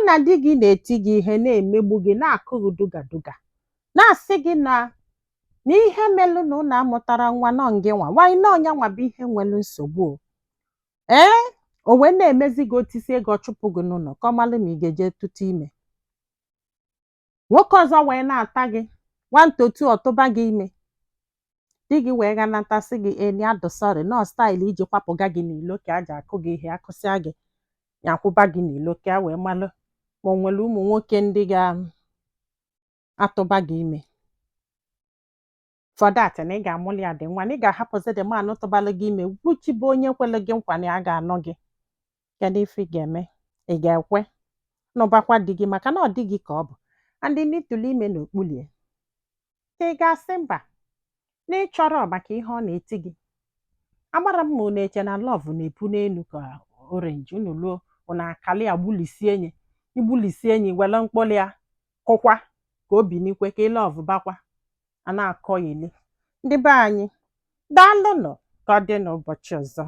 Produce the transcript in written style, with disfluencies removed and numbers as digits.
Na di gị na-eti gị ihe, na-emegbu gị, na-akụ gị duga duga, na-asị gị na ihe melụ na ụnụ amụtara nwa nọ ngị nwa nwaanyị na ọnya nwa bụ ihe nwere nsogbu o. Ee, o wee na-emezi gị, otisi ego, ọ chụpụ gị n'ụlọ ka ọ malụ ma ị ga-eje tụta ime nwoke ọzọ wee na-ata gị 1 to 2, ọtụba gị ime. Di gị wee ganatasị gị eni adụ, sorry, nọ style iji kwapụga gị n'ilo ka a ji akụ gị ihe, akụsịa gị ya, akwụba gị n'ilo ka a wee malụ ma o nwere ụmụ nwoke ndị ga-atụba gị ime. For that na ị ga-amụli ya dị nwa, na ị ga-ahapụzi the man tụbalụ gị ime, wuchi bụ onye kwere gị nkwa na ya ga-anụ gị. Kedu ife ị ga-eme? Ị ga-ekwe nụbakwa di gị maka na ọ dị gị ka ọ bụ and n'itụlụ ime n'okpulie, ka ị ga-asị mba na ị chọrọ maka ihe ọ na-eti gị? Agbara m ma unu eche na love na-epu n'elu ka orange. Unu luo, unu akali ya gbulisie enyi, igbulisie enyi, were mkpụrụ ya kụkwa ka obi n'ikwe ka ị love bakwa a na-akọ ili. Ndị be anyị, daalụnụ. Ka ọ dị n'ụbọchị ọzọ.